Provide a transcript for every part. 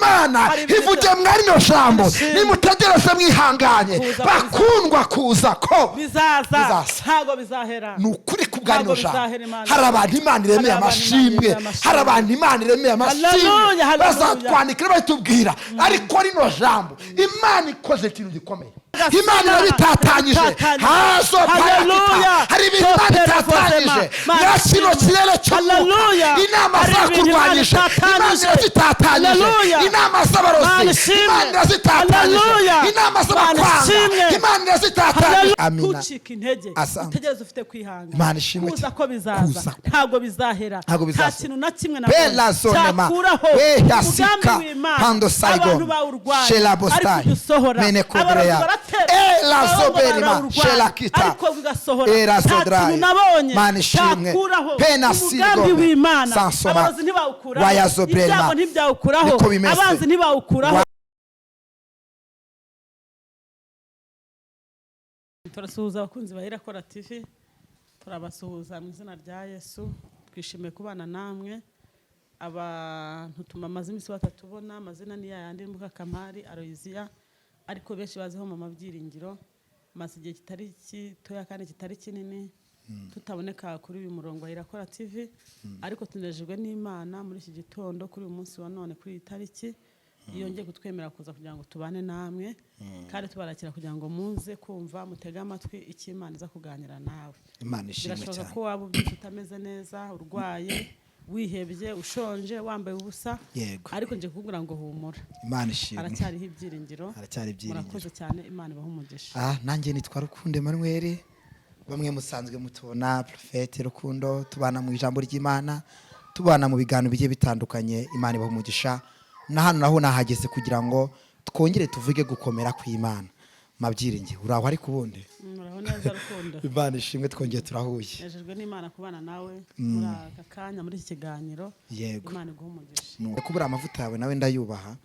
Imana Hari ibintu ivugiye mwari rino jambo. Ishimwe. Nimutegereze mwihanganye, Kuza bakundwa, kuza ko bizaza. Bizaza. Ntabwo bizahera. Ni ukuri ku bwa rino Ntabwo jambo. bizahera Imana. Hari abantu Imana iremeye Hari abantu Imana amashimwe. iremeye amashimwe. Hari abantu Imana iremeye amashimwe. Hallelujah, hallelujah. Bazatwandikira batubwira, ariko rino jambo Imana ikoze ikintu gikomeye. Imana irabitatanyije. Irabitatanyije. Hazo Hallelujah. payakita. Hari ibintu Imana Topera itatanyije. vozema. Mwa kino kirere cy'umwuka, Hallelujah. inama Hari ibintu Imana zakurwanyije, Imana itatanyije. irazitatanyije. Hallelujah. Inama z'abarozi, Imana ishimwe. Imana irazitatanyije. Hallelujah. Inama Imana z'abakwanga, ishimwe. Imana irazitatanyije. Amina. Ntucike intege. Asante. Utegereze ufite kwihangana. Imana ishimwe Kuza cyane. ko bizaza. Kuza ko. Ntabwo bizahera. Ntabwo Nta bizaza. kintu na kimwe na Bela zonema. cyakuraho Beya umugambi sika. w'Imana. Pando Saigon. Abantu bawurwanya, Shela Bostai. ariko ujya usohora. Mene Abarozi Kodreya. baratera, Ela abahungu Zoberima. barawurwanya, Shela Kita. ariko bigasohora. Era Nta Zodrai. kintu nabonye Mana ishimwe. cyakuraho Pena umugambi Sigome. w'Imana. Sansoma. Abarozi ntibawukuraho, Waya Zobrema. ibyago ntibyawukuraho, Niko bimeze. abanzi ntibawukuraho. Turasuhuza abakunzi ba Irakora TV, turabasuhuza mu izina rya Yesu. Twishimiye kubana namwe. Abantu tumamaze iminsi batatubona, amazina ni yayandi, Mukakamari Aloysia, ariko benshi baziho Mama Byiringiro. Maze igihe kitari gitoya kandi kitari kinini tutaboneka kuri uyu murongo wa Irakora TV, ariko tunejejwe n'Imana muri iki gitondo, kuri uyu munsi wa none, kuri iyi tariki, yongeye kutwemera kuza kugira ngo tubane namwe, kandi tubarakira kugira ngo muze kumva, mutege amatwi icyo Imana iza kuganira nawe. Imana ishimwe Birashoboka cyane. ko waba ubyutse utameze neza, urwaye, wihebye, ushonje, wambaye ubusa, ariko nje kukubwira ngo humura. Imana ishimwe. Haracyariho ibyiringiro. Haracyari ibyiringiro. Murakoze cyane, Imana ibahe umugisha. Ah, nanjye nitwa Rukundo Emmanuel, bamwe musanzwe mutubona Prophète Rukundo, tubana mu ijambo ry'Imana, tubana mu biganiro bigiye bitandukanye. Imana ibaha umugisha. Na hano naho nahageze kugira ngo twongere tuvuge gukomera kw'Imana. Mabyiringi, uraho? Ariko ubundi Muraho neza, Rukundo. Imana ishimwe, twongeye turahuye. Nejejwe n'Imana kubana nawe muri aka kanya, muri iki kiganiro. Imana iguhe umugisha. Kubura amavuta yawe nawe ndayubaha.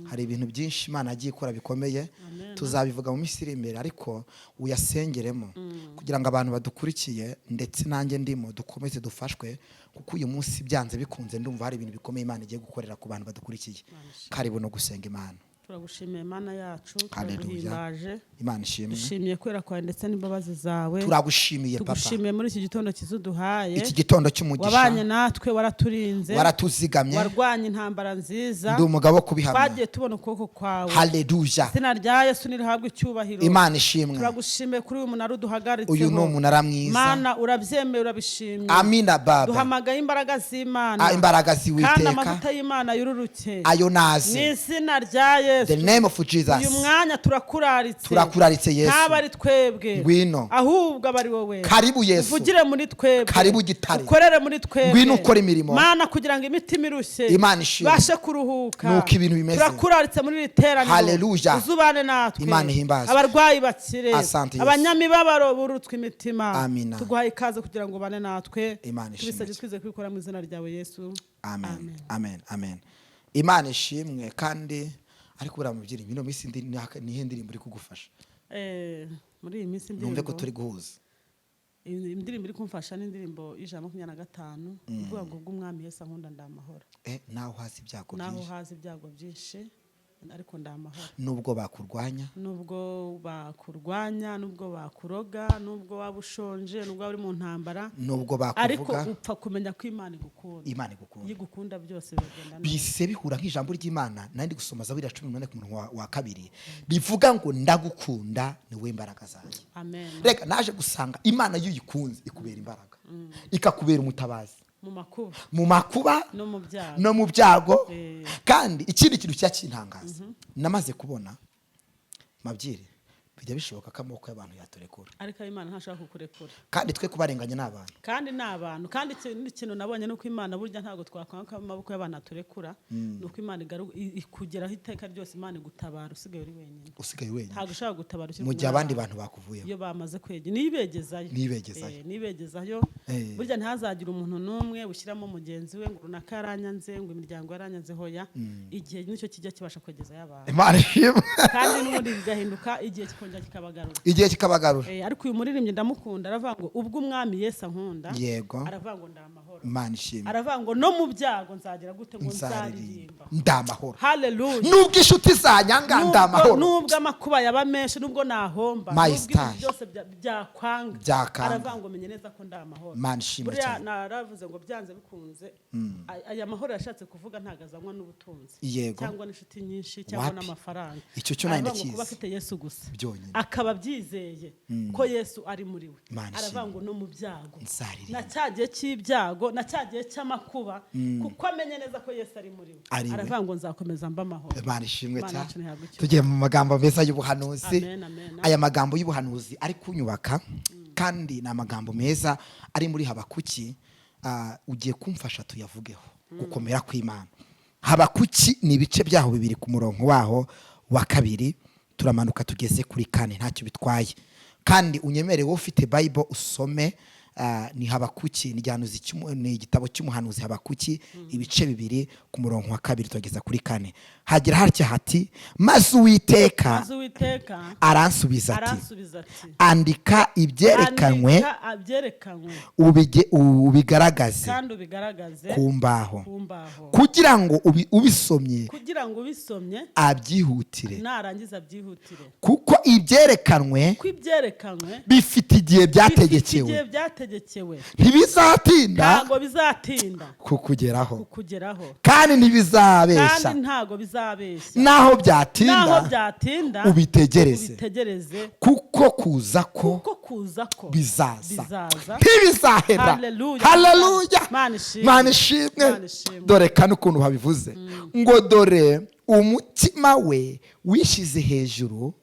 Hari ibintu byinshi Imana yagiye ikora bikomeye. Amen. Tuzabivuga mu minsi iri imbere, ariko uyasengeremo kugira ngo abantu badukurikiye, ndetse nanjye ndimo, dukomeze dufashwe, kuko uyu munsi byanze bikunze ndumva hari ibintu bikomeye Imana igiye gukorera ku bantu badukurikiye. Karibu no gusenga Imana. Turagushimiye, Mana yacu. Haleluya. Turaguhimbaje. Imana ishimwe. Dushimiye kwera kwawe ndetse n'imbabazi zawe. Turagushimiye, Papa. Tugushimiye muri iki gitondo cyiza uduhaye. Iki gitondo cy'umugisha. Wabanye natwe, waraturinze, Waratuzigamye. warwanye intambara nziza. Ndi umugabo wo kubihamya. Twagiye tubona ukuboko kwawe. Haleluya. Izina rya Yesu nirihabwe icyubahiro. Imana ishimwe. Turagushimiye kuri uyu munara uduhagaritseho. Uyu ni umunara mwiza. Mana, urabyemeye, urabishimye. Amina, Baba. Duhamagaye imbaraga z'Imana. Ah, imbaraga Kandi z'Uwiteka. amavuta y'Imana yururuke Ayo mu naze. izina rya Yesu. The name of Jesus. Uyu mwanya turakuraritse. Turakuraritse, Yesu. Ntaba ari twebwe, Ngwino. ahubwo aba ari wowe. Karibu, Yesu. Uvugire muri twebwe. Karibu, Gitare. Ukorere muri twebwe. Ngwino ukore imirimo. Mana, kugira ngo imitima irushye Imana ishimwe. ibashe kuruhuka. Nuko ibintu bimeze. Turakuraritse muri iri teraniro. Haleluya. Uzubane natwe. Imana ihimbazwe. Abarwayi bakire. Asante, Yesu. Abanyamibabaro burutswe imitima. Amina. Tuguhaye ikaze kugira ngo ubane natwe. Imana ishimwe Tubisabye cyane. twize kubikora mu izina ryawe Yesu. Amen, amen, amen. Imana ishimwe. Kandi ariko buriya mu byiringiro, ino minsi nihe ndirimbo iri kugufasha? Muri iyi minsi Numve ko indirimbo turi guhuza. Iyi indirimbo iri kumfasha ni indirimbo y'125, ivuga ngo ubw'Umwami Yesu ankunda ndamahoro. Naho hasi ibyago Naho byinshi. haza ibyago byinshi, ariko ndamahoro. Nubwo bakurwanya. Nubwo bakurwanya, nubwo bakuroga, nubwo waba ushonje, nubwo waba uri mu ntambara, Nubwo ariko bakuvuga. upfa kumenya ko Imana igukunda. Imana igukunda. Iyo igukunda byose biragenda neza. Bise bihura nk'ijambo ry'Imana nandi gusoma, Zaburi ya 18 ku murongo wa 2, bivuga ngo ndagukunda, ni wowe imbaraga zanjye. Amen. Reka naje gusanga Imana iyo uyikunze ikubera imbaraga, ikakubera umutabazi. Mu makuba. Mu makuba. No mu byago. No mu byago. Kandi ikindi kintu kijya kintangaza namaze kubona, mabyiri, bijya bishoboka ko amaboko y'abantu yaturekura. Ariko Imana ntashobora kukurekura. Kandi twe kubarenganya ni abantu. Kandi ni abantu. Kandi ikintu nabonye ni uko Imana burya ntabwo twakwanga ko amaboko y'abantu aturekura, ni uko Imana ikugeraho iteka ryose. Imana igutabara usigaye uri wenyine. Usigaye wenyine. Ntabwo ushobora gutabara ukiri Mu gihe kumwe abandi n'abantu. bantu bakuvuyeho. Iyo bamaze kwegera nibegezayo. Nibegezayo. Nibegezayo. Burya ntihazagire umuntu n'umwe ushyiramo mugenzi we ngo runaka yaranyanze, ngo imiryango yaranyanze. Hoya, igihe nicyo kijya kibasha kwegezayo abantu. Imana ishimwe. Kandi n'ubundi bigahinduka igihe kikongera. kikongera kikabagarura. Igihe kikabagarura. Ariko uyu muririmbyi ndamukunda, aravuga ngo ubwo Umwami Yesu ankunda, aravuga ngo ndi amahoro. Imana ishimwe. Aravuga ngo no mu byago nzagira gute? Ngo nzaririmba nzaririmba. Ndi amahoro. Haleluya. Nubwo inshuti zanyanga, ndi amahoro. Nubwo amakuba yaba menshi, nubwo nahomba, My nubwo ibintu style. byose byakwanga, Byakanga. aravuga ngo menye neza ko ndi amahoro. Imana ishimwe Buriya cyane. naravuze ngo byanze bikunze, aya mahoro yashatse kuvuga ntabwo azanywa n'ubutunzi cyangwa n'inshuti nyinshi cyangwa Wapi. n'amafaranga. Icyo cyo nanjye Aravuga ngo ndakizi. kuba afite Yesu gusa, Byonyine. akaba abyizeye ko Yesu ari muri we, Imana aravuga ishimwe. ngo no mu byago, Nzaririmba. na cya gihe cy'ibyago, na cya gihe cy'amakuba, kuko amenye neza ko Yesu ari muri we, Ari we. aravuga ngo nzakomeza mba amahoro. Imana ishimwe Imana cyane. yacu ntihabwe icyubahiro. Tugiye mu magambo meza y'ubuhanuzi. Amen, amen. Aya magambo y'ubuhanuzi ari kunyubaka, kandi ni amagambo meza ari muri Habakuki. Ugiye kumfasha tuyavugeho, gukomera kw'Imana. Habakuki ni ibice byaho bibiri, ku murongo waho wa kabiri turamanuka tugeze kuri kane, ntacyo bitwaye. Kandi unyemerewe ufite Bible usome. Ni Habakuki, ni ni igitabo cy'umuhanuzi Habakuki, ibice bibiri, ku murongo wa kabiri tugeza kuri kane. Hagira hatya hati: "Maze Uwiteka Maze Uwiteka aransubiza ati, aransubiza ati, andika ibyerekanywe, andika ibyerekanywe, ubigaragaze kandi ubigaragaze ku mbaho, ku mbaho, kugira ngo ubisomye kugira ngo ubisomye abyihutire, narangiza abyihutire, kuko ibyerekanwe ko ibyerekanywe bifite igihe bifite igihe byategekewe, byategekewe, ntibizatinda ntabwo bizatinda kukugeraho, kukugeraho, kandi ntibizabeshya. Kandi ntabwo bizabeshya. Naho Naho byatinda, byatinda, ubitegereze, ubitegereze, kuko kuza ko kuko kuza ko bizaza, bizaza, ntibizahera." Haleluya. Haleluya. Mana ishimwe. Mana ishimwe. Mana ishimwe. Dore kandi ukuntu babivuze ngo: "Dore umutima we wishyize hejuru,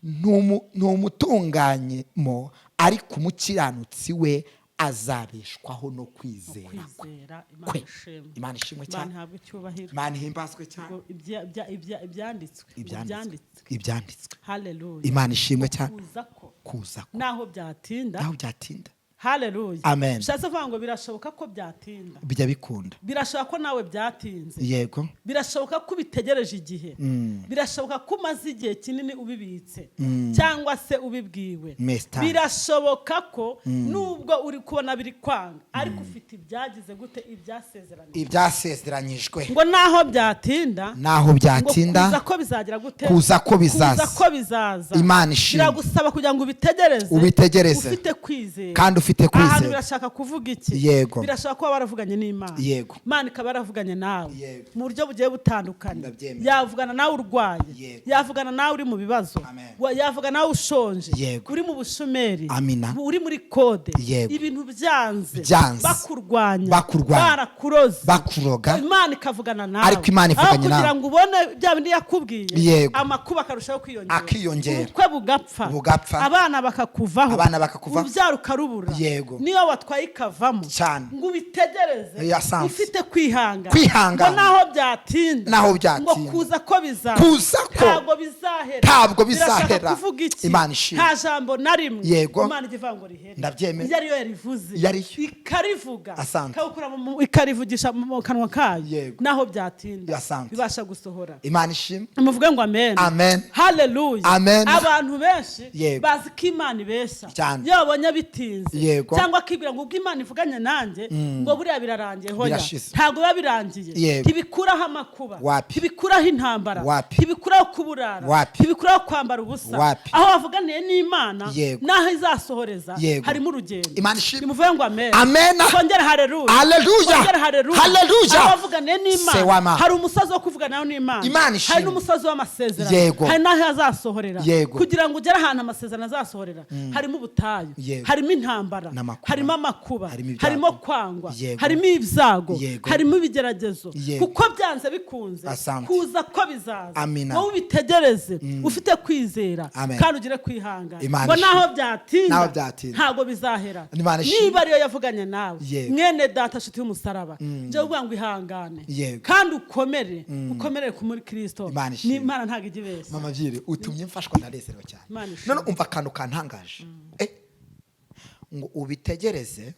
ntumutunganyemo, ariko umukiranutsi we azabeshwaho no kwizera kwe." Kwizera. Imana Kwe. ishimwe. Imana ishimwe Imana cyane. ihabwe icyubahiro. Imana ihimbazwe cyane. Ngo ibyanditswe ngo Ibyanditswe. Ibyanditswe. Ibyanditswe. Haleluya. Imana ishimwe cyane. Kuza ko Kuza ko naho byatinda. Naho byatinda. Haleluya. Amen. Bishatse kuvuga ngo birashoboka ko byatinda. Bijya bikunda. Birashoboka ko nawe byatinze. Birashoboka ko ubitegereje igihe. Birashoboka ko umaze igihe kinini ubibitse cyangwa se ubibwiwe. Mr. Birashoboka ko nubwo uri kubona biri kwanga, ariko ufite ibyagize gute? Ibyasezeranyijwe. Ibyasezeranyijwe. Ngo naho byatinda, Naho ngo byatinda, kuza ko bizagira gute? Kuza ko bizaza. Kuza ko bizaza. Imana ishimwe. Biragusaba kugira ngo ubitegereze, Ubitegereze. ufite kwizera. Kandi ufite Ahantu kwizera. birashaka kuvuga iki? Birashobora kuba waravuganye n'Imana, Imana ikaba yaravuganye nawe mu buryo bugiye butandukanye. Ndabyemera. Yavugana nawe urwaye, yavugana nawe uri mu bibazo, yavugana nawe ushonje, uri mu bushomeri, Amina. uri muri kode, ibintu byanze, Byanze. bakurwanya, Bakurwanya. barakuroze, Bakuroga. Imana ikavugana nawe. Ariko Imana Aho ivuganye nawe. kugira ngo ubone bya bindi yakubwiye, amakuba akarushaho kwiyongera, Akiyongera. ubukwe bugapfa, Bugapfa. abana bakakuvaho, Abana bakakuvaho. urubyaro ukarubura, niyo watwaye ikavamo, Cyane. ngo ubitegereze Asante. ufite kwihangana, Kwihangana. ngo naho byatinda, Naho byatinda. ngo kuza ko bizaza, Kuza ko. ntabwo bizahera. Ntabwo Birashaka bizahera. kuvuga iki? Imana ishimwe. Nta jambo na rimwe Imana ijya ivuga ngo rihere. Ndabyemera. Iyo ariyo yarivuze, Iyo ariyo. ikarivuga, Asante. ikarivugisha mu kanwa kayo, naho byatinda, Asante. bibasha gusohora. Imana ishimwe. Muvuge ngo amen. Amen. Haleluya. Amen. Abantu benshi bazi ko Imana ibeshya iyo babonye bitinze, cyangwa akibwira ngo ubwo Imana ivuganye nanjye, ngo buriya birarangiye. Hoya, Birashize. ntabwo biba birangiye. Ntibikuraho amakuba, Wapi. ntibikuraho intambara, Wapi. ntibikuraho kuburara, Wapi. ntibikuraho kwambara ubusa. Wapi. Aho wavuganiye n'Imana n'aho izasohoreza, harimo urugendo. Imana ishimwe. Nimuvuge ngo amen. Amen. Twongere haleluya. Haleluya. Twongere haleluya. Haleluya. Aho wavuganiye n'Imana, Sewama. hari umusozi wo kuvuganaho n'Imana, Imana ishimwe. hari n'umusozi w'amasezerano, hari n'aho azasohorera. Kugira ngo ugere ahantu amasezerano azasohorera, harimo ubutayu, harimo intambara, N'amakuba. Harimo amakuba, Harimo ibyago. Harimo kwangwa, harimo ibyago, harimo ibigeragezo, kuko byanze bikunze, Asante. kuza ko bizaza. Amina. Wowe ubitegereze ufite kwizera, Amen. kandi ugire kwihangana, Imana ngo ishimwe. naho byatinda, Naho byatinda. ntabwo bizahera. Imana ishimwe. Niba ariyo yavuganye nawe, mwene data, nshuti y'umusaraba, njye uvuga ngo ihangane kandi ukomere, ukomere ku muri Kirisito. Imana ishimwe. Ni Imana ntabwo ijya ibeshya. Mama byiri utumye mfashwa, ndanezerewe cyane. Imana ishimwe. None umva akantu kantangaje. Ngo ubitegereze,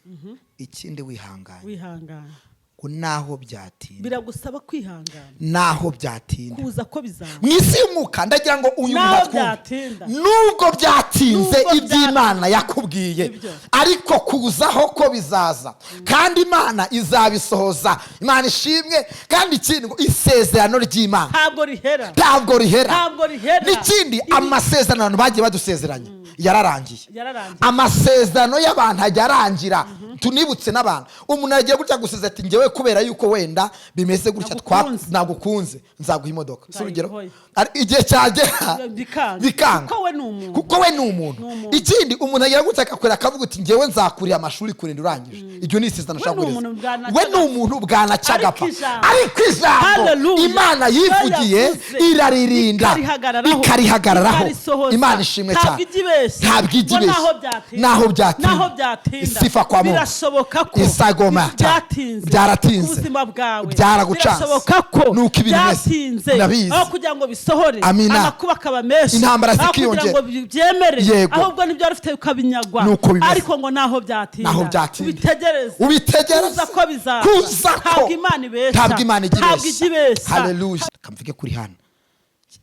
ikindi wihanganye. Wihangane. Ngo naho byatinda. Biragusaba kwihangana. Naho byatinda. Kuza ko bizaza. Mu isi y'umwuka, ndagira ngo uyu Naho muntu atwumve. byatinda. Nubwo byatinze, Nubwo iby'Imana yakubwiye, Ibyo. ariko kuzaho ko bizaza, kandi Imana izabisohoza. Imana ishimwe. Kandi ikindi, ngo isezerano ry'Imana ntabwo rihera. Ntabwo rihera. Ntabwo rihera. N'ikindi, amasezerano abantu bagiye badusezeranya yararangiye. Yararangiye. Amasezerano y'abantu ajya arangira. Tunibutse n'abantu, umuntu agiye gutya gusiza ati: "Ngewe kubera yuko wenda bimeze gutya, Nagukunze. nagukunze, nzaguha imodoka." Si urugero? Nzayihoye. Igihe cyagera bikanga. Bikanga. Kuko we ni umuntu. Kuko we ni umuntu. Ni umuntu. Ikindi, umuntu agira gutya akakwera akavuga uti: "Ngewe nzakuriha amashuri kurinda urangije." Iryo ni isezerano We ashobora ni guhereza. umuntu bwanacagapfa. We ni umuntu bwanacyagapfa. Ariko ijambo- Ariko ijambo Hallelujah. Imana yivugiye Yavuze, iraririnda, ikarihagararaho, ikarihagararaho. ikarisohoza. Imana ishimwe Ntabwo cyane. ijya ibeshya. Ntabwo ijya Ngo ibeshya. naho byatinda. Naho byatinda. Naho byatinda. Sifa kwa Mungu. Birashoboka ko Isagoma. byatinze Byaratinze. ku buzima bwawe. Byaragucanze. Birashoboka ko Nuko ibintu bimeze. byatinze, Ndabizi. aho kugira ngo bisohore, Amina. amakuba akaba menshi, Intambara aho kugira zikiyongera. ngo byemere, Yego. ahubwo nibyo wari ufite ukabinyagwa. Nuko bimeze. Ariko ngo naho byatinda, Naho byatinda. ubitegereze. Ubitegereze. Kuza ko bizaza. Kuza ko. Ntabwo Imana ibeshya. Ntabwo Imana ijya Ntabwo ijya ibeshya. Haleluya. Reka mvuge kuri Hana.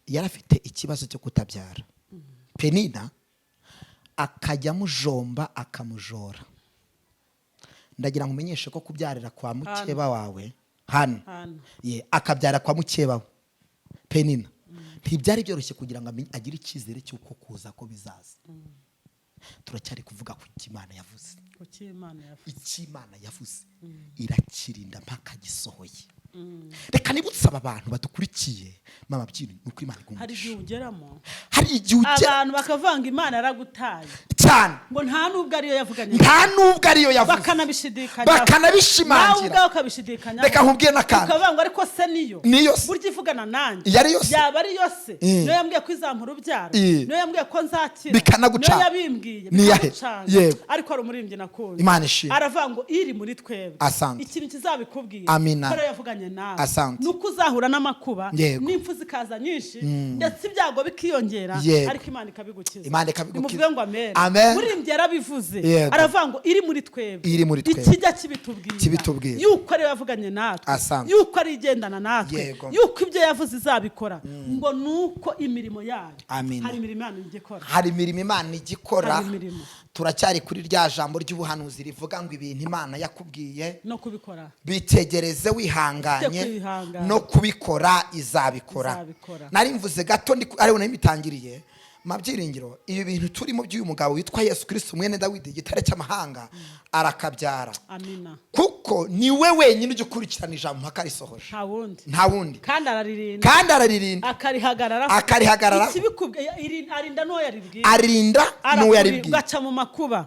Yari afite ikibazo cyo kutabyara. Penina akajya amujomba, akamujora. Ndagira ngo umenyeshe ko kubyarira kwa mukeba wawe, Hana, Hana. ye akabyara kwa mukeba we Penina, ntibyari byoroshye kugira ngo agire icyizere cy'uko kuza ko bizaza. Turacyari kuvuga ku cyo Imana yavuze. Kuki Imana yavuze. Icyo Imana yavuze irakirinda mpaka gisohoye. Reka nibutse aba bantu badukurikiye, mama byino, ni uko Imana Hari igumugisha. igihe ugeramo, Hari igihe ugera, abantu bakavanga, Imana yaragutaye, cyane, ngo nta nubwo ariyo yavuganye, nta nubwo ariyo yavuze, bakanabishidikanya, bakanabishimangira. Nawe ubwawe ukabishidikanya. Reka nkubwire n'akantu. Ukavuga ngo: "Ariko se niyo?" Niyo se. Burya ivugana nanjye Iyo ari yo se. yaba ari yo se? Niyo yambwiye ko izampa urubyaro? Niyo yambwiye ko nzakira? Bikanagucanga. Niyo yabimbwiye? Niyahe? Bikagucanga. Yego. Ariko hari umuririmbyi nakunze, Imana ishimwe. aravuga ngo iri muri twebwe, Asante. ikintu kizabikubwira Amina. ko ariyo yavuganye nawe, Asante. ni uko uzahura n'amakuba, Yego. n'impfu zikaza nyinshi, ndetse ibyago bikiyongera, Yego. ariko Imana ikabigukiza. Imana ikabigukiza. Nimuvuge ngo amen. Amen. Muririmbyi yarabivuze, Yego. aravuga ngo iri muri twebwe, Iri muri twebwe. ikijya kibitubwira, Kibitubwira. yuko ariyo yavuganye natwe, Asante. yuko ari igendana natwe, Yego. yuko ibyo yavuze izabikora, ngo nuko imirimo yayo, Amina. hari imirimo Imana ijya ikora. Hari imirimo Imana ijya ikora. Hari imirimo. Turacyari kuri rya jambo ry'ubuhanuzi rivuga ngo ibintu Imana yakubwiye, no kubikora, bitegereze wihanganye. Ufite kwihangana. No kubikora izabikora. Izabikora. Nari mvuze gato ariho nari mitangiriye mabyiringiro. Ibi bintu turimo by'uyu mugabo witwa Yesu Kirisito, mwene Dawidi, igitare cy'amahanga, arakabyara. Amina. Kuko ni we wenyine ujya ukurikirana ijambo mpaka risohoje. Nta wundi. Nta wundi. Kandi araririnda. Kandi araririnda. Akarihagararaho. Akarihagararaho. Ikibikubwiye, arinda n'uwo yaribwiye. Arinda n'uwo Arakuri- yaribwiye. Ugaca mu makuba,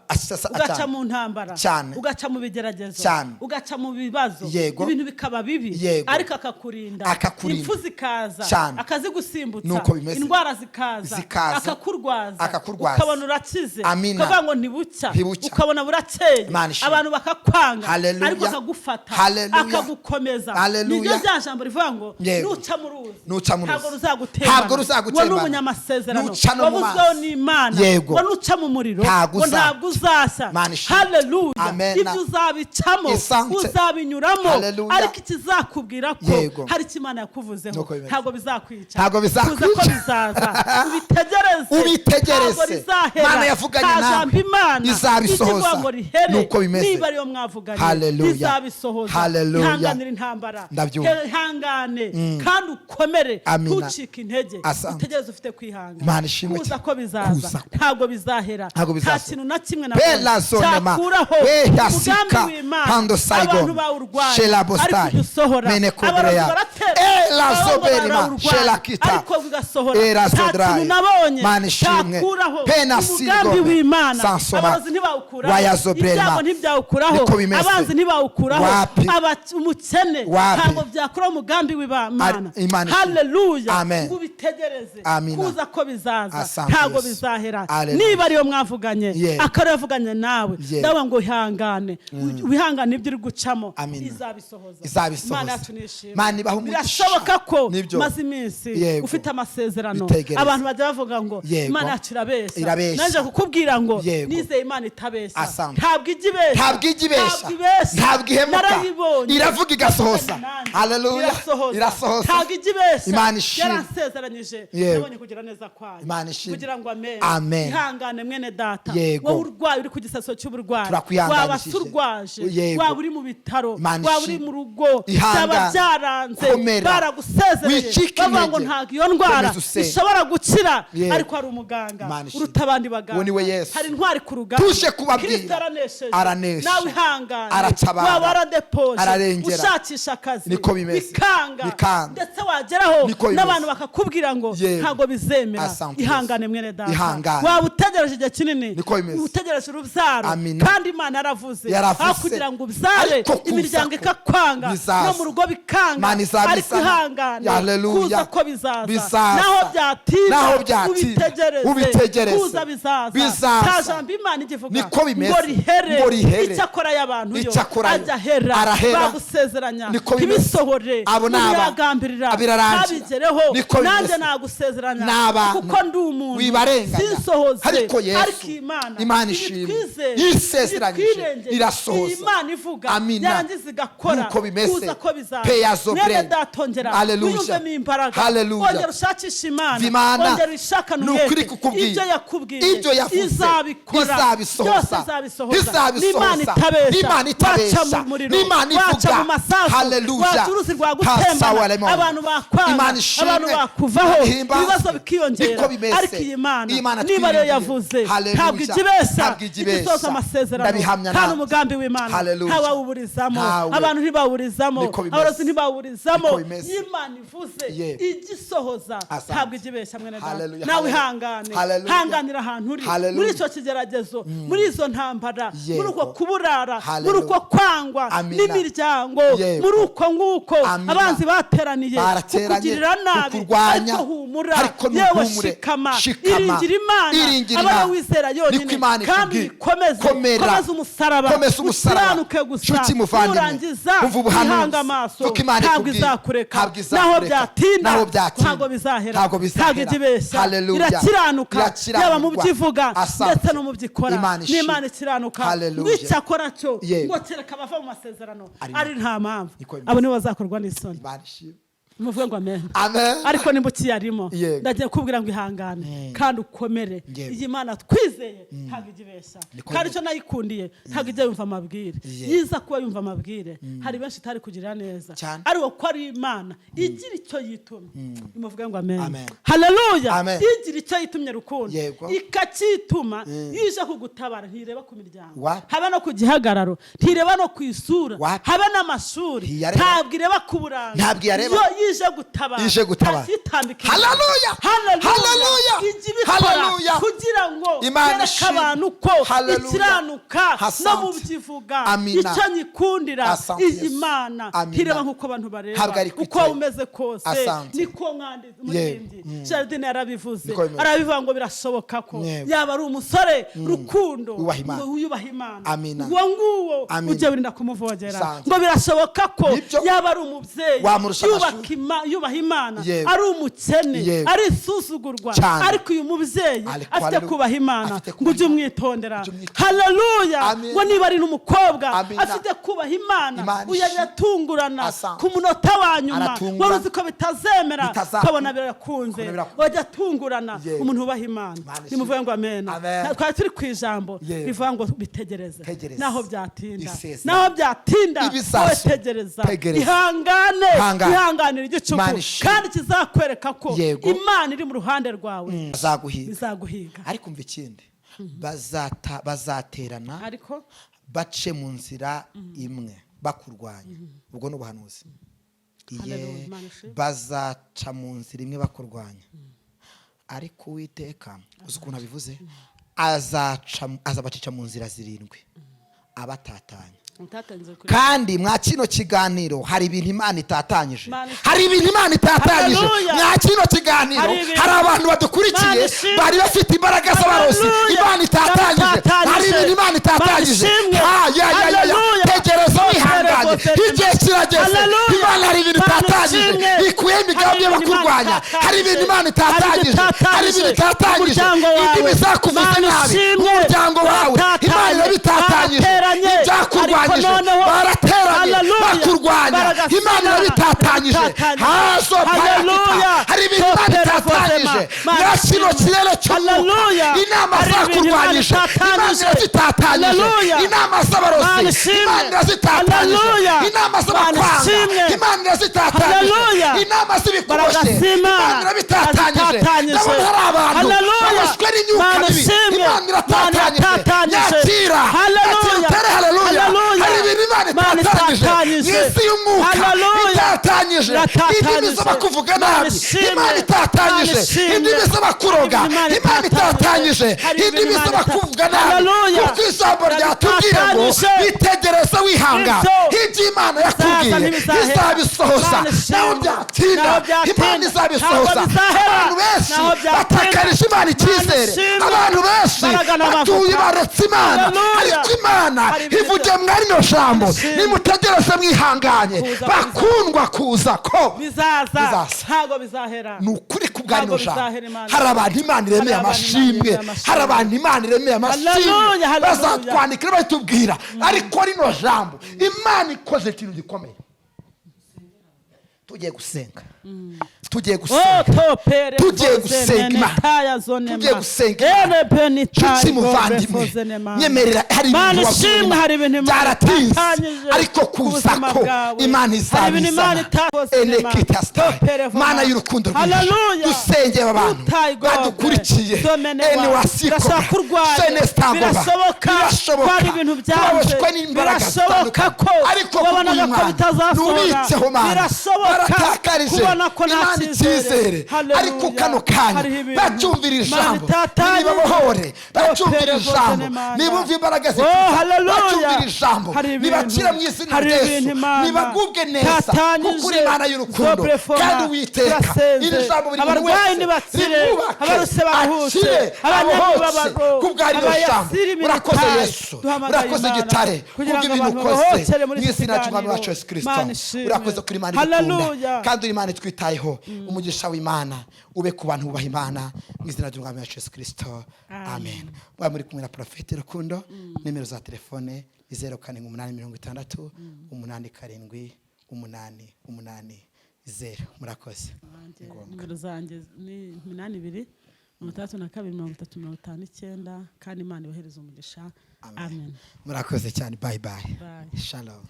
ugaca cyane. mu ntambara, Cyane. ugaca mu bigeragezo, Cyane. ugaca mu bibazo, Yego. ibintu bikaba bibi, Yego. ariko akakurinda. Akakurinda. Impfu zikaza, Cyane. akazigusimbutsa. Nuko bimeze. Indwara zikaza, Zikaza. akakurwaza, Akakurwaza. ukabona urakize, Amina. ukavuga ngo ntibucya, Ntibucya. ukabona burakeye, Imana ishimwe. abantu bakakwanga, Hallelujah. ariko akagufata, Hallelujah. akagukomeza. Hallelujah. Niryo rya jambo rivuga ngo Yego. nuca mu ruzi, Nuca mu ruzi. ntabwo ruzagutembana. Ntabwo ruzagutembana. Ngo ni umunyamasezerano Nuca no mu wavuzweho mazi. n'Imana, Yego. ngo nuca mu muriro, Ntabwo ngo uza- ntabwo uzashya. Imana ishimwe. Haleluya. Amen. Ibyo uzabicamo, Isante. uzabinyuramo, Hallelujah. ariko ikizakubwira ko Yego. hari icyo Imana yakuvuzeho, Nuko bimeze. ntabwo bizakwica. Ntabwo bizakwica. Kuza ko bizaza, ubitegereze. Ubitegereze. Ntabwo rizahera. Imana yavuganye Nta nawe. jambo Imana Izabisohoza. ikivuga ngo rihere. Nuko bimeze. Niba ariyo mwavuganye, Hallelujah. izabisohoza. Hallelujah. Ihanganire intambara. Ndabyumva. Ihangane kandi ukomere, Amina. ntucike intege. Asante. Utegereze ufite kwihangana. Imana ishimwe Kuza cyane. ko bizaza, Kuza. ntabwo bizahera. Ntabwo Nta bizasohoka. kintu na kimwe na Bela zonema. cyakuraho Beha umugambi sika. w'Imana. Pando Saigon. Abantu bawurwanya, Shela ariko Bostai. ujya usohora. Mene Abarozi Kobreya. baratera, Ela abahungu Zoberima. barawurwanya, Shela Kita. ariko bigasohora. Era Nta Zodrai. kintu nabonye Mana ishimwe. cyakuraho Pena umugambi Sigome. w'Imana. Sansoma. Abarozi ntibawukuraho, Waya Zobrema. ibyago ntibyawukuraho, Niko bimeze. abanzi ntibawukuraho, Wapi. umukene Wapi. ntabwo byakuraho umugambi w'Imana. Imana ishimwe. Haleluya. Amen. Ngo ubitegereze, Amina. kuza ko bizaza, Asante ntabwo Yesu. bizahera. Hallelujah. Niba ariyo mwavuganye, Yego. akaba yavuganye nawe, Yego. ndavuga ngo ihangane, wihangane ibyo uri gucamo, Amina. izabisohoza. Izabisohoza. Imana yacu nishimwe. Imana ibahe umugisha. Birashoboka ko Nibyo. maze iminsi Yego. ufite amasezerano, Bitegereze. abantu bajya bavuga ngo ngo Yego. Imana yacu irabeshya. Irabeshya. Nanjye kukubwira ngo Yego. nizeye Imana itabeshya. Asante. Ntabwo ijya ibeshya. Ntabwo ijya ibeshya. Ntabwo ibeshya. Ntabwo ihemuka. Narayibonye. Iravuga igasohoza. Nanjye. Haleluya. Irasohoza. Irasohoza. Ntabwo ijya ibeshya. Imana ishimwe. Yaransezeranyije. Yego. Nabonye kugira neza kwayo. Imana ishimwe. Kugira ngo amen. Amen. Ihangane mwene data. Yego. Wowe urwaye uri ku gisaso cy'uburwayi. Turakwihanganishije. Waba se urwaje. Yego. Waba uri mu bitaro. Imana Waba uri ishimwe. mu rugo. Ihangane. Byaba byaranze. Komera. Baragusezereye. Wicike Bavuga ngo intege. ntabwo iyo ndwara Komeza usenge. ishobora gukira. Yego. Ariko hari umuganga Imana ishimwe. uruta abandi baganga. Uwo ni we Yesu. Hari intwari ku rugamba. Tuje kubabwira. Kristo aranesheje. Aranesha. Nawe ihangane. Aratabara. Waba waradepoje. Ararengera. Ushakisha akazi. Niko bimeze. Bikanga. Bikanga. Ndetse wageraho Niko bimeze. n'abantu bakakubwira ngo Yego. ntabwo bizemera. Asante. Ihangane mwene data. Ihangane. Waba utegereje igihe kinini. Niko bimeze. Utegereje urubyaro. Amina. Kandi Imana yaravuze. Yaravuze. Aho kugira ngo ubyare Ariko kuza imiryango ko ikakwanga. bizaza. No mu rugo bikanga. Imana izabizana. Ariko ihangane. Haleluya. Kuza ko bizaza. Bizaza. Naho byatinda. Naho byatinda. Ubitegereze. Ubitegereze. Kuza bizaza. Bizaza. Nta jambo Imana igivuga. Niko bimeze. Ngo rihere. Ngo rihere. Icyakora y'abantu yo. Icyakora yo. Ajya ahera. Arahera. Bagusezeranya. Niko bimeze. Ntibisohore. Abo ni aba. Ntibiragambirira. Birarangira. Ntabigereho. Niko bimeze. Nanjye nagusezeranya. Ni abantu. Kuko ndi umuntu. Wibarenganya. Sinsohoze. Ariko Yesu. Ariko Imana. Imana ishimwe. Ibitwizeye. Yisezeranyije. Ibitwirengeye. Irasohoza. Iyi Imana ivuga. Amina. Yarangiza igakora. Nuko bimeze. Kuza ko bizaza. Peyazo Mwene brand. data ongera. Haleluya. Wiyumvemo imbaraga. Haleluya. Ongera ushakishe Imana. Imana. Ongera uyishakane Ni ukuri umwete. kukubwira. Ibyo yakubwiye. Ibyo yavuze. Izabikora. Izabisohoza. Byose izabisohoza. Izabisohoza. N'Imana itabeshya. N'Imana itabeshya. Waca mu muriro. N'Imana Waca ivuga. mu masasu. Haleluya. Waca uruzi rwa Pasawa gutembana. lemon. Abantu bakwanga. Imana ishimwe. Abantu bakuvaho. Ihimbazwe. Ibibazo bikiyongera. Niko bimeze. Ariko iyi Mana. Imana Niba ariyo twiringiye. yavuze. Haleluya. Ntabwo ijya ibeshya. Ntabwo ijya ibeshya. Ijya isohoza amasezerano. Ndabihamya Kandi nanjye. umugambi w'Imana. Haleluya. Ntawawuburizamo. Ntawe. Abantu ntibawuburizamo. Niko bimeze. Abarozi ntibawuburizamo. Niko bimeze. Iyo Imana ivuze. Yego. Ijya isohoza. Asante. Ntabwo ijya ibeshya mwene data. Haleluya. Nawe Haleluya. ihangane. Haleluya. Hanganira ahantu uri. Haleluya. Muri icyo kigeragezo. Muri izo ntambara. Yego. Muri uko kuburara. Haleluya. Muri uko kwangwa. Amina. N'imiryango. Yego. Muri uko nguko. Amina. Abanzi bateraniye. Barateranye, Kukugirira nabi. kukurwanya. Ariko humura. Ariko Yewe ntuhumure. shikama. Shikama. Iringira Imana. Iringira Abe Imana. wizera yonyine. Niko Imana Kandi ikubwira. uyikomeze. Komera. Komeza umusaraba. Komeza umusaraba. Ukiranuke gusa. Nshuti muvandimwe. Nurangiza. Umva ubuhanuzi. Ihanga amaso. Kuko Imana Ntabwo ikubwiye. izakureka. Ntabwo izakureka. Naho byatinda. Naho byatinda. Ntabwo bizahera. Ntabwo bizahera. Ntabwo ijya ibeshya. Haleluya. Irakiranuka. Irakiranirwa. Yaba mu byo ivuga Asante. ndetse no mu byo ikora. Imana ishimwe. N'Imana ikiranuka. Haleluya. Ngo icyakora cyo. Yego. Ngo kereka abava mu masezerano. Ari Ari nta mpamvu. Niko bimeze. Abo nibo bazakorwa n'isoni. Imana ishimwe. Muvuge ngo amen. Amen. Ariko nimba ukiyarimo Yego. ndagiye kubwira ngo ihangane kandi ukomere. Yego. Iyi Mana twizeye ntabwo ijya ibeshya. Niko Kandi bimeze. icyo nayikundiye ntabwo ijya yumva amabwire. Yego. Yiza kuba yumva amabwire hari benshi itari kugirira neza. Cyane. Ariko ko ari Imana igira icyo yitumye. Nimuvuge ngo amen. Amen. Haleluya. Amen. Igira icyo yitumye rukundo. Yego. Ikacyituma yije kugutabara ntireba ku miryango. Wapi. Habe no ku gihagararo, ntireba no ku isura, Wapi. habe n'amashuri. Ntiyareba. Ntabwo ireba ku buranga. Ntabwo iyareba. Yo yije gutabara. Ije gutabara. Ntacyitambika. Haleluya. Haleluya. Haleluya. Ijya ibikora Haleluya. kugira ngo Imana yereke ishimwe. abantu ko Haleluya. ikiranuka no mu Asante. byo ivuga. Amina. Icyo nyikundira Asante iyi Yesu. Imana Amina. ntireba nk'uko abantu bareba. Ntabwo ari Uko kwitega. umeze kose Asante. niko mwanditsi umuririmbyi Gerardine yarabivuze. Niko bimeze. Arabivuga ngo birashoboka ko Yego. yaba ari umusore rukundo Wubaha Imana. ngo wiyubaha Imana. Amina. Uwo nguwo Amina. ujye wirinda kumuvogera. Asante. Ngo birashoboka ko Nibyo. yaba ari umubyeyi Wamurusha yubaka amashuri. Yubaha Imana Yego. ari umukene Yego. ari isuzugurwa Cyane. ariko uyu mubyeyi Ariko afite haleluya. kubaha Imana Afite ngo kubaha ujye Imana. umwitondera. Ujye umwitondera. Haleluya. Amina. Ngo niba ari n'umukobwa Amina. afite kubaha Imana Imana uyu ishimwe. aratungurana Asante. ku munota wa nyuma Aratungurana. wari uzi ko bitazemera Bitazakunda. ukabona birakunze Ukabona birakunze. wajya atungurana Yego. umuntu wubaha Imana. Imana ishimwe. Nimuvuge ngo amen. Amen. Twari turi ku ijambo Yego. rivuga ngo bitegereze Tegereza. naho byatinda Isezerano. naho byatinda Ibizazo. wowe tegereza Tegereza. ihangane Ihangane. ihanganira igicuku Imana ishimwe. kandi kizakwereka ko Yego. Imana iri mu ruhande rwawe Bazaguhiga. bizaguhiga. Ariko umva ikindi bazaterana ariko bace mu nzira imwe bakurwanya. Ubwo ni ubuhanuzi. Iye, Haleluya, Imana ishimwe. bazaca mu nzira imwe bakurwanya. Ariko Uwiteka uzi ukuntu abivuze azabacica mu nzira zirindwi abatatanya. Utatanze kuri Kandi mwa kino kiganiro hari ibintu Imana itatanyije. Imana ishimwe. Hari ibintu Imana itatanyije. Haleluya. Mwa kino kiganiro Hari ibintu- hari abantu badukurikiye Imana ishimwe. bari bafite imbaraga z'abarozi. Haleluya. Imana itatanyije. Itatanyije. Hari ibintu Imana itatanyije. Imana ishimwe. Ha, ya, ya, ya, ya. Haleluya. Tegereza wihanganye. Haleluya. Igihe kirageze. Haleluya. Imana hari ibintu Imana itatanyije. ishimwe. Ikuye Hariho imigambi y'abakurwanya, hari ibintu Imana itatangije, hari ibintu itatangije. Indimi zakuvuze nabi mu muryango wawe, Imana irabitatanyije. Ibyakurwanyije barateranye bakurwanya, Imana irabitatanyije. Hazo payakita, hari ibintu Imana itatanyije. Mwa kino kirere cy'umwuka, inama zakurwanyije Imana irazitatanyije. Inama z'abarozi Imana irazitatanyije. Inama z'abakwanga Imana irazitatanyije. Inama z'ibikuboshye Imana irabitatanyije. Ndabona hari abantu baboshywe n'imyuka mibi, Imana iratatanyije. Yakira, yakira utere haleluya. Hari ibintu Imana itatanyije mu isi y'umwuka, itatanyije. Indimi z'abakuvuga nabi Imana itatanyije. Indimi z'abakuroga Imana itatanyije. Indimi z'abakuvuga nabi, kuko ijambo ryatubwiye ngo bitegereze wihangana, ibyo Imana yakubwiye izabisohoza. Naho byatinda, Imana izabisohoza. Abantu benshi batakarije Imana icyizere, abantu benshi batuye baretse Imana, ariko Imana ivugiye mwa rino jambo, nimutegereze mwihanganye, bakundwa, kuza ko bizaza, Bizaza. ntabwo bizahera. Ni ukuri ku bwa rino Ntabwo jambo. bizahera Imana. Hari abantu Imana iremeye Hari abantu Imana amashimwe, iremeye amashimwe. hari abantu Imana iremeye amashimwe, Haleluya, haleluya. bazatwandikira batubwira. Ariko rino jambo Imana ikoze ikintu gikomeye. Tugiye gusenga, tugiye Oh, gusenga, topere Tugiye gusenga Imana. taya zonema. Tugiye gusenga Imana. Ere benita Nshuti muvandimwe, nyemerera, hari Mana ibintu wabwiwe ishimwe, Imana. hari ibintu Imana Byaratinze, itatanyije ariko ku kuza buzima ko bwawe. Imana Hari ibintu Imana izabizana. itakoze, Enekitasitayi, Topere vuba. Mana y'urukundo rwinshi, Haleluya. dusengeye aba bantu Utayi God. badukurikiye. Domenewa. Ene wasiko Birashoboka ko urwaye. Senesitangova. Birashoboka Birashoboka ko hari ibintu byanze. Baboshywe n'imbaraga Birashoboka ko zitandukanye. Ariko wabonaga kubw'uyu ko mwana bitazasohora. nubitseho Mana, Birashoboka baratakarije kubona ko nta Imana cyizere. icyizere, Haleluya. ariko kano kanya Hariho ibintu bacyumvira Imana ijambo, itatanyije. nibabohore. Bacyumvira Topere ijambo, Imana. nibumve imbaraga Oh, zituza. haleluya. Bacyumvira ijambo, Hari ibintu- nibakira mu izina hari rya ibintu Yesu, Imana nibagubwe neza, itatanyije. kuko uri Imana y'urukundo Zobrefoma. kandi Uwiteka, Turasenze. iri jambo buri muntu Abarwayi wese nibakire, rimwubake, abaruse baruhutse, akire, abanyamibabaro, abohotse kubwa rino jambo. abayasira imiritayi. Urakoze Yesu, Duhamagaye urakoze Imana gitare, kugira ngo kubw'ibintu abantu ukoze babohokere muri mu iki izina ry'Umwami kiganiro. wacu Yesu Kristo. Imana ishimwe. Urakoze kuri Imana idukunda, Haleluya. kandi uri Imana itwitayeho. Umugisha w'Imana ube ku bantu bubaha Imana mu izina ry'Umwami wacu Yesu Kristo, amen. Mwaba muri kumwe na Porofeti Rukundo. Nimero za telefone ni 0786 878 80. Murakoze. Wanjye, Ngombwa. nimero zanjye ni 82 62 30 59. Kandi Imana ibahereze umugisha. Amen. Murakoze cyane, bye bye. Bye. Shalom.